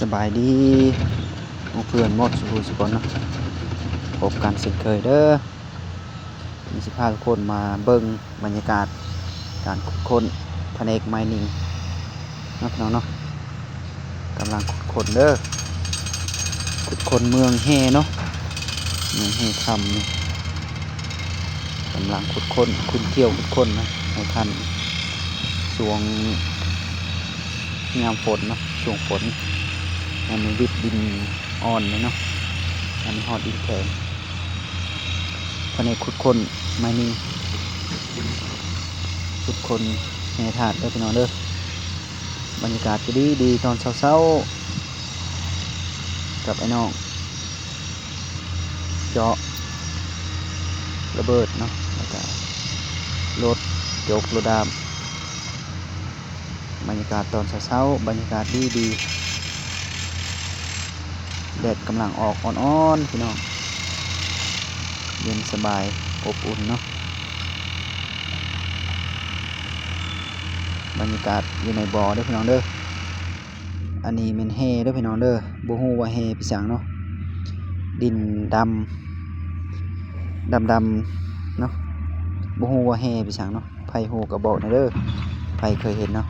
ສະບາຍດີໝູ່ເພື່ອນໝົດສູ່ຜູ້ສູ່ຄົນເນາະ, ພົບກັນເຊັ່ນເຄີຍເດີ. ມື້ນີ້ຊິພາທຸກຄົນມາເບິ່ງບັນຍາກາດການຂຸດຄົ້ນພະແນກໄມນິງເນາະ ພີ່ນ້ອງເນາະ. ກຳລັງຂຸດຄົ້ນເດີ, ຂຸດຄົ້ນເມືອງແຮ່ເນາະ, ເມືອງແຮ່ຄຳນີ້ ກຳລັງຂຸດຄົ້ນ, ຂຸດຄົ້ນ, ຂຸດຄົ້ນນະ ໃຫ້ທັນຊ່ວງຍາມຝົນເນາະ, ຊ່ວງຝົນໃຫ້ມັນວິດດິນອ່ອນເນາະ, ໃຫ້ມັນຮອດດິນແຂງ. ພະແນກຂຸດຄົ້ນໄມນິງ ຂຸດຄົ້ນແຮ່ທາດເດີ ພີ່ນ້ອງເດີ. ບັນຍາກາດກໍດີໆ ຕອນເຊົ້າໆ ກັບອ້າຍນ້ອງ ເຈາະລະເບີດເນາະ ແລ້ວກະລົດຈົກລົດດາມ. ບັນຍາກາດຕອນເຊົ້າໆ ບັນຍາກາດດີໆ ແດດກຳລັງອອກອ່ອນໆ ພີ່ນ້ອງ, ເຢັນສະບາຍອົບອຸ່ນເນາະ. ບັນຍາກາດຢູ່ໃນບໍ່ເດີ ພີ່ນ້ອງເດີ. ອັນນີ້ແມ່ນແຮ່ເດີ ພີ່ນ້ອງເດີ, ບໍ່ຮູ້ວ່າແຮ່ໄປຫຍັງເນາະ, ດິນດຳ ດຳໆ ເນາະ, ບໍ່ຮູ້ວ່າແຮ່ໄປຫຍັງເນາະ. ໃຜຮູ້ກໍບອກແດ່ເດີ, ໃຜເຄີຍເຫັນເນາະ.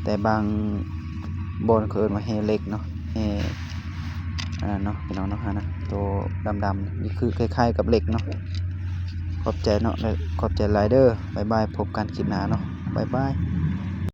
ແຕ່ບາງບ່ອນເຂົາເອີ້ນວ່າແຮ່ເຫຼັກເນາະ, ແຮ່ອັນນັ້ນເນາະ ພີ່ນ້ອງເນາະ. ຫັ້ນນະ ໂຕດຳໆ ນີ້ຄືຄ້າຍໆກັບເຫຼັກເນາະ. ຂອບໃຈເນາະ ແລະ ຂອບໃຈຫຼາຍເດີ. ບາຍບາຍ, ພົບກັນຄລິບໜ້າເນາະ. ບາຍບາຍ.